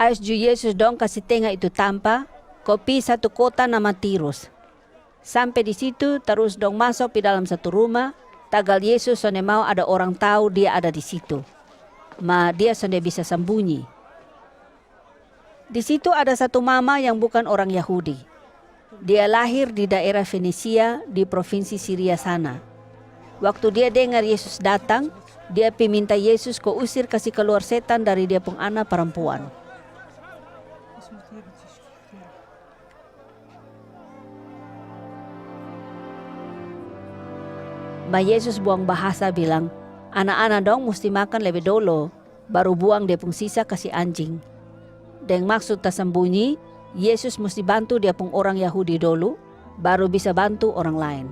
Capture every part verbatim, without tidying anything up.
Ais ju Yesus dong kasi tenga itu tampa, ko pi satu kota nama Tirus. Sampe di situ, tarus dong maso pi dalam satu ruma, tagal Yesus sonde mau ada orang tau Dia ada di situ. Ma Dia sonde bisa sambunyi. Di situ ada satu mama yang bukan orang Yahudi. Dia lahir di daerah Fenisia di provinsi Siria sana. Waktu dia dengar Yesus datang, dia pi minta Yesus ko usir kasi kaluar setan dari dia pung ana parampuan. Ma Yesus buang bahasa bilang, "Ana-ana dong musti makan lebe dolo, baru buang dia pung sisa kasi anjing." Deng maksud tasambunyi, Yesus musti bantu dia pung orang Yahudi dolo, baru bisa bantu orang laen.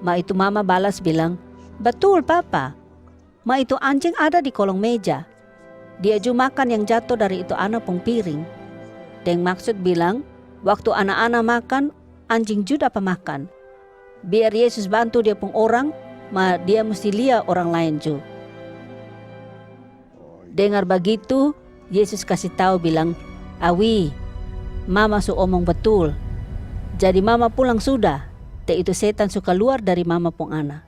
Ma itu mama balas bilang, "Batul, Papa. Ma itu anjing ada di kolong meja. Dia ju makan yang jato dari itu ana pung piring." Deng maksud bilang, waktu ana-ana makan, anjing ju dapa makan. Biar Yesus bantu dia pung orang, ma Dia musti lia orang laen ju. Dengar bagitu, Yesus kasi tau bilang, "Awi, mama su omong batul. Jadi mama pulang suda, te itu setan su kaluar dari mama pung ana."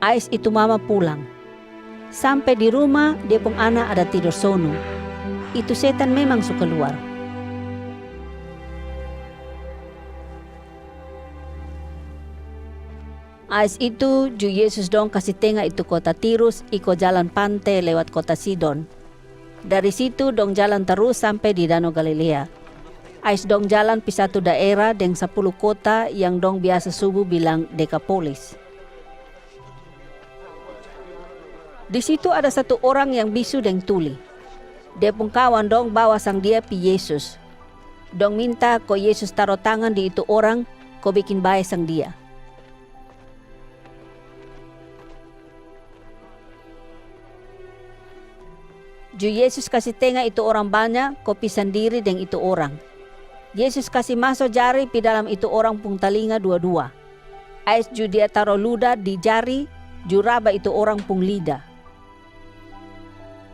Ais itu mama pulang. Sampe di ruma, dia pung ana ada tidor sonu. Itu setan memang su kaluar. Ais itu, ju Yesus dong kasi tenga itu kota Tirus, iko jalan pante lewat kota Sidon. Dari situ dong jalan tarus sampe di Dano Galilea. Ais dong jalan pi satu daera deng sapulu kota yang dong biasa subu bilang Dekapolis. Di situ ada satu orang yang bisu deng tuli. Dia pung kawan dong bawa sang dia pi Yesus. Dong minta ko Yesus taro tangan di itu orang ko bekin bae sang dia. Ju Yesus kasi tenga itu orang banya ko pi sandiri deng itu orang. Yesus kasi maso jari pi dalam itu orang pung talinga dua-dua. Ais ju Dia taro luda di jari, ju raba itu orang pung lida.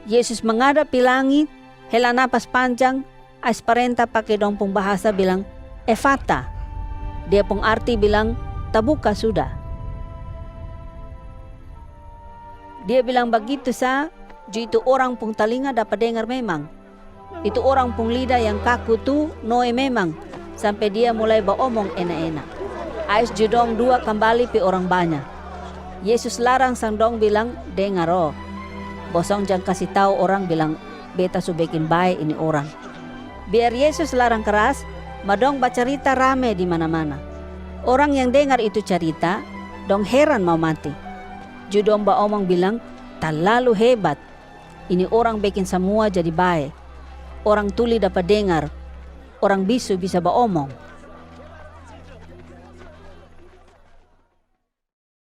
Yesus mangada pi langit, hela napas panjang, ais parenta pake dong pung bahasa bilang, "Efata." Dia pung arti bilang, "Tabuka suda." Dia bilang bagitu sa, ju itu orang pung talinga dapa dengar memang. Itu orang pung lida yang kaku tu noe memang, sampe dia mulai baomong ena-ena. Ais ju dong dua kambali pi orang banya. Yesus larang sang dong bilang, "Dengar o. Bosong jang kasi tau orang bilang, 'Beta su bekin bae ini orang.'" Biar Yesus larang karas, ma dong bacarita rame di mana-mana. Orang yang dengar itu carita, dong heran mau mati. Ju dong baomong bilang, "Talalu hebat. Ini orang bekin samua jadi bae. Orang tuli dapa dengar. Orang bisu bisa baomong."